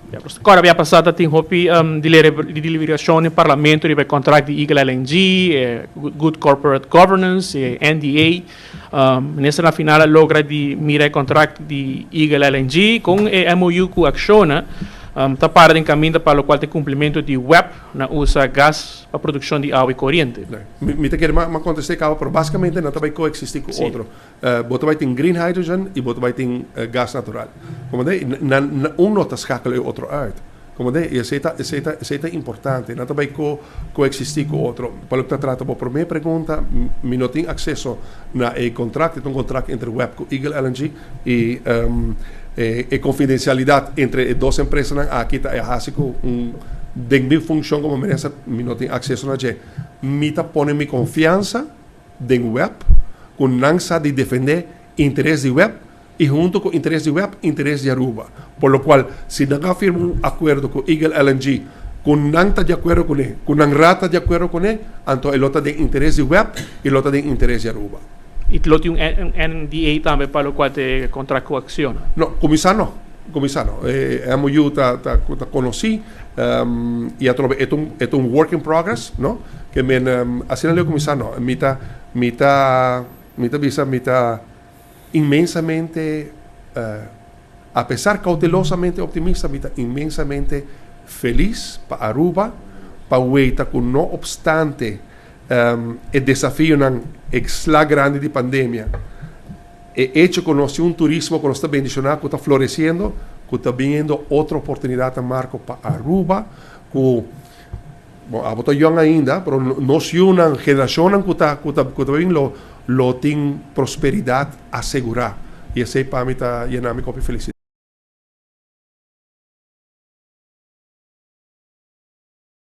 Ja, kòrda bia pasá ta tin hopi deliberacion den parlamento riba e contract di Eagle LNG, e Good Corporate Governance, e NDA. Minister na final a logra di mira e contract di Eagle LNG con e MOU cu Acciona ta para den caminda pa locual ta e cumplimento di web na usa gas pa produccion di awa y coriente. Mi ta kere ma contesta e caba, pero basicamente nan ta bay coexisti cu otro. Bo ta bai tin green hydrogen y bo ta bai tin gas natural. Comprende? Nan un no ta schakel e otro uit. Comprende? Y esey ta, esey ta, esey ta importante. Nan ta bai co, coexisti cu otro. Pa loke ta trata bo prome pregunta, mi no tin acceso na e contract. E ta un contract entre web cu Eagle LNG y e confidencialidad entre e dos empresanan aki ta e haci cu un, den mi funcion como minister mi no tin acceso na dje. Mi ta pone mi confiansa den web ku nan sa di defendé interes di web i huntu ku interes di web interes di Aruba. Por lo kual si nan a firma un akuerdo ku Eagle LNG ku nan ta di akuerdo kuné, ku nan raad ta di akuerdo kuné, anto e lo ta den interes di web i lo ta den interes di Aruba. I lo tin un NDA tambe pa lokual ta e kontrakt ku Acciona? No, kuminsá no. Kuminsá no. E MOU ta ta konosí i atrobe e ta un e ta un work in progress, no? Ke men asina leu kuminsá no. Mi ta mi ta mi ta bisa mi ta inmensamente apesar koutelosamente optimista mi ta inmensamente felis pa Aruba pa weita ku no opstante e desafionan e sla grandi di pandemia, e echo ku nos tin un turismo ku nos ta bendishoná ku ta floresiendo, ku ta biniendo otro oportunidatnan Marco pa Aruba ku bon abo ta yòn ainda pero nos yunan generashonnan ku ta ku ta ku ta bin lo lo tin prosperidat asegurá i esei pa mi ta yena mi kopi felisidat.